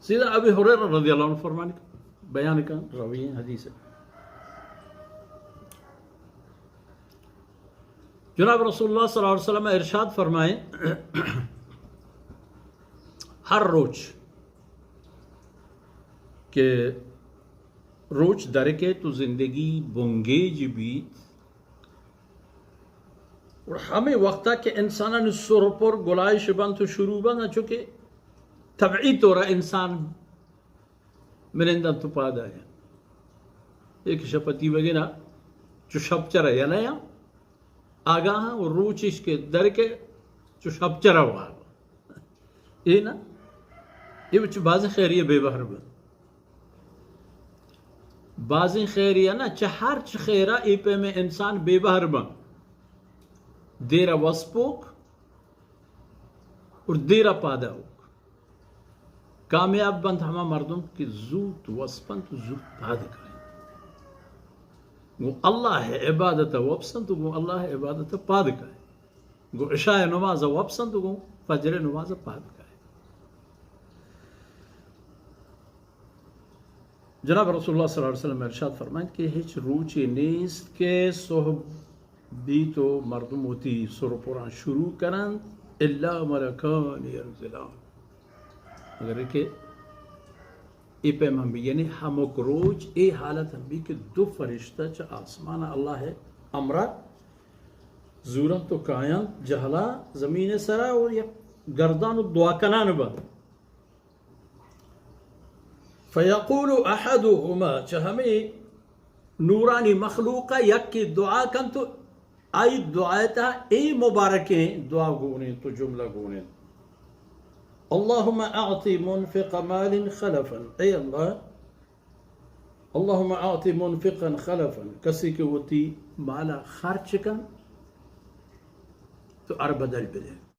سیدنا ابی ہریرہ رضی اللہ عنہ فرمانی بیان کن روی حدیث ہے۔ جناب رسول اللہ صلی اللہ علیہ وسلم ارشاد فرمائیں، ہر روچ کہ روچ درکے تو زندگی بنگیج بیت، اور ہمیں وقتا کہ انسانانی سر پر گلائش بنت و شروع بنت، چونکہ طبعی طور انسان منندن تو پاد آیا، ایک شپتی وگنا چو شپ چرا یا نیا آگاہ، اور روچش کے درکے چو شپ چرا واگ۔ اے نا، اے وچ بازیں خیریہ بے بہر بنت۔ بازیں خیریہ نا، چہ ہرچ خیرہ اے پیمیں انسان بے بہر بنت۔ دیرہ وسپوک اور دیرہ پاداوک۔ کامیاب بنت ہما مردم کہ زوت وسپنت و زوت پاد کائنت۔ گوں اللہ عبادت وپسنت و گوں اللہ عبادت پاد کائنت۔ گوں عشاء نماز وپسنت و گوں فجر نماز پاد کائنت۔ جناب رسول اللہ صلی اللہ علیہ وسلم ارشاد فرمائنت کہ ہچ روچے نیست کہ صحب بیت و مردم وتی سر و پران شروع کننت الا ملکان ینزلان، مگر کہ اے پیم ہم بی، یعنی ہمک روچ اے حالت ہم بی کہ دو فرشتہ چہ آسمان اللہ امرا زورنت و کاینت جہلا زمین سرا و یک گردان و دعا کنان بنت۔ فیقول احدهما، چہ ہمے نورانی مخلوق ء یکے دعا کنت و آئی دعا ء تہا اے مبارکیں دعا گون انت و جملہ گون انت، اللهم اعط منفقا مالا خلفا، اے اللہ، اللهم اعط منفقا خلفا، کسی کہ وتی مالا خرچ کن تو ار بدل بدے۔